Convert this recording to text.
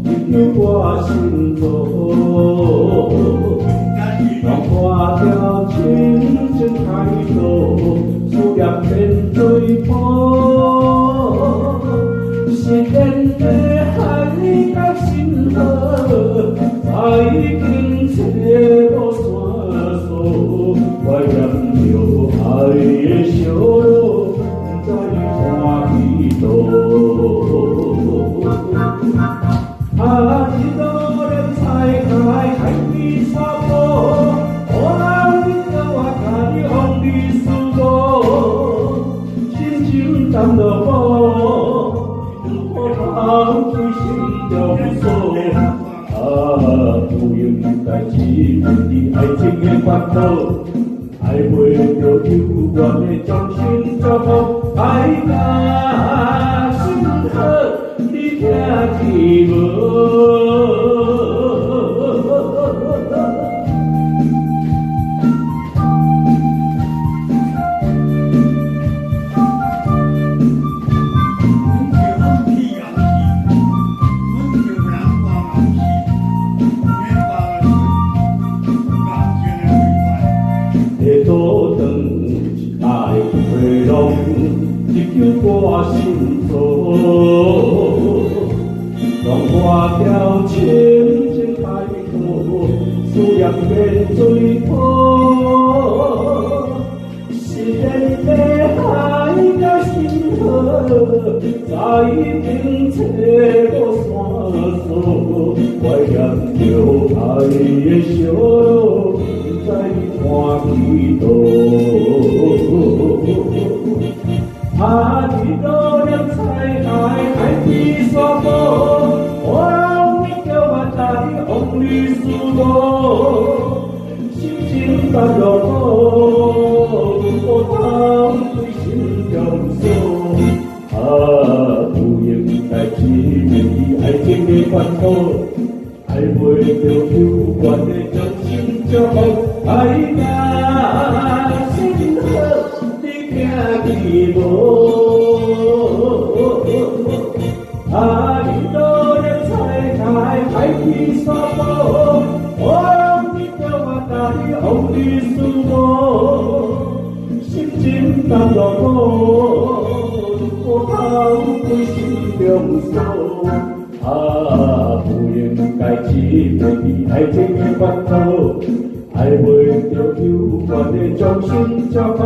一首歌心做，当看著亲情海岛，思念变水波，失恋的海角星河，早已经找无线索，我念著爱的烧炉，不知看去佗。啊，一路连彩海，海比沙波，予人你叫我甲你往你思无，心情淡落雨，我头规心中锁。啊，不应该只为你爱情的烦恼，爱袂著犹原的将心祝福，爱甲心好，你听去无？下倒转一爱回浪，一首歌心做，当看著深情海岛，思念变水波，失恋的海角星河，早已经找无线索，我念著爱的烧炉，不知看去佗。啊，一路连彩海，海比沙波，予人你叫我带你往你思无，心情淡落雨，我头对心中锁。啊，不应该只为你爱情的烦恼，爱袂著犹原的将心祝福，爱甲心好，你听去无？啊，一路连彩海，海比沙波，予人你叫我带你往你思无，心情淡落雨，我头规心中锁。啊，不应该只为你爱情的烦恼，爱袂著犹原的将心祝福，